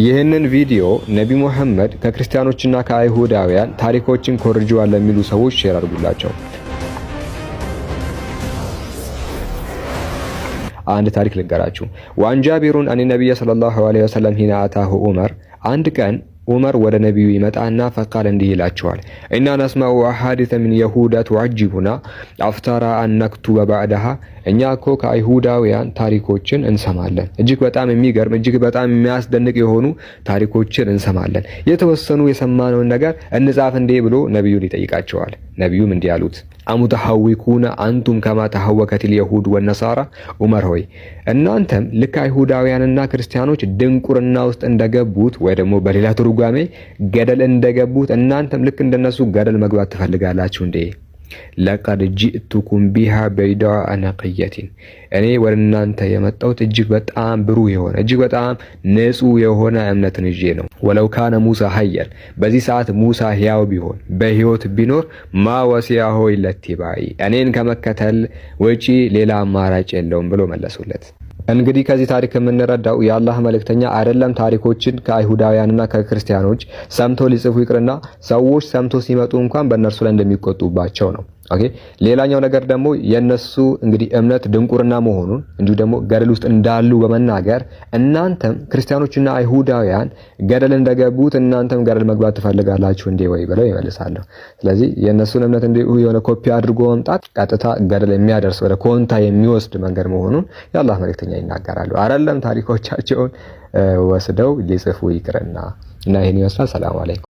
ይህንን ቪዲዮ ነቢ ሙሐመድ ከክርስቲያኖችና ከአይሁዳውያን ታሪኮችን ኮርጀዋል ለሚሉ ሰዎች share አድርጉላቸው። አንድ ታሪክ ልንገራችሁ። وعن جابر أن النبي صلى الله عليه وسلم حين أتاه عمر፣ አንድ ቀን ዑመር ወደ ነቢዩ ይመጣና فقال እንዲህ ይላቸዋል፣ إنا نسمع أحاديث من يهود تعجبنا أفترى أن نكتب بعضها። እኛ እኮ ከአይሁዳውያን ታሪኮችን እንሰማለን። እጅግ በጣም የሚገርም፣ እጅግ በጣም የሚያስደንቅ የሆኑ ታሪኮችን እንሰማለን። የተወሰኑ የሰማነውን ነገር እንጻፍ እንዴ ብሎ ነቢዩን ይጠይቃቸዋል። ነቢዩም እንዲህ አሉት፣ أمتهوكون أنتم كما تهوكت اليهود والنصارى። ዑመር ሆይ፣ እናንተም ልክ አይሁዳውያንና ክርስቲያኖች ድንቁርና ውስጥ እንደገቡት ወይ ደግሞ በሌላ ትርጓሜ ገደል እንደገቡት እናንተም ልክ እንደነሱ ገደል መግባት ትፈልጋላችሁ እንዴ? لقد جئتكم بها بيضاء نقية፣ እኔ ወደ እናንተ የመጣሁት እጅግ በጣም ብሩህ የሆነ፣ እጅግ በጣም ንጹህ የሆነ እምነትን ይዤ ነው። ولو كان موسى حيا፣ በዚህ ሰዓት ሙሳ ሕያው ቢሆን፣ በህይወት ቢኖር፣ ما وسعه إلا اتباعي፣ እኔን ከመከተል ውጪ ሌላ አማራጭ የለውም ብሎ መለሱለት። እንግዲህ ከዚህ ታሪክ የምንረዳው የአላህ መልእክተኛ አይደለም ታሪኮችን ከአይሁዳውያንና ከክርስቲያኖች ሰምቶ ሊጽፉ ይቅርና ሰዎች ሰምቶ ሲመጡ እንኳን በእነርሱ ላይ እንደሚቆጡባቸው ነው። Okay፣ ሌላኛው ነገር ደግሞ የነሱ እንግዲህ እምነት ድንቁርና መሆኑን እንዲሁ ደግሞ ገደል ውስጥ እንዳሉ በመናገር እናንተም ክርስቲያኖችና አይሁዳውያን ገደል እንደገቡት እናንተም ገደል መግባት ትፈልጋላችሁ እንዴ ወይ ብለው ይመልሳሉ። ስለዚህ የእነሱን እምነት እንዲሁ የሆነ ኮፒ አድርጎ መምጣት ቀጥታ ገደል የሚያደርስ፣ ወደ ኮንታ የሚወስድ መንገድ መሆኑን የአላህ መልእክተኛ ይናገራሉ። አይደለም ታሪኮቻቸውን ወስደው ሊጽፉ ይቅርና። እና ይህን ይመስላል። ሰላም አለይኩም።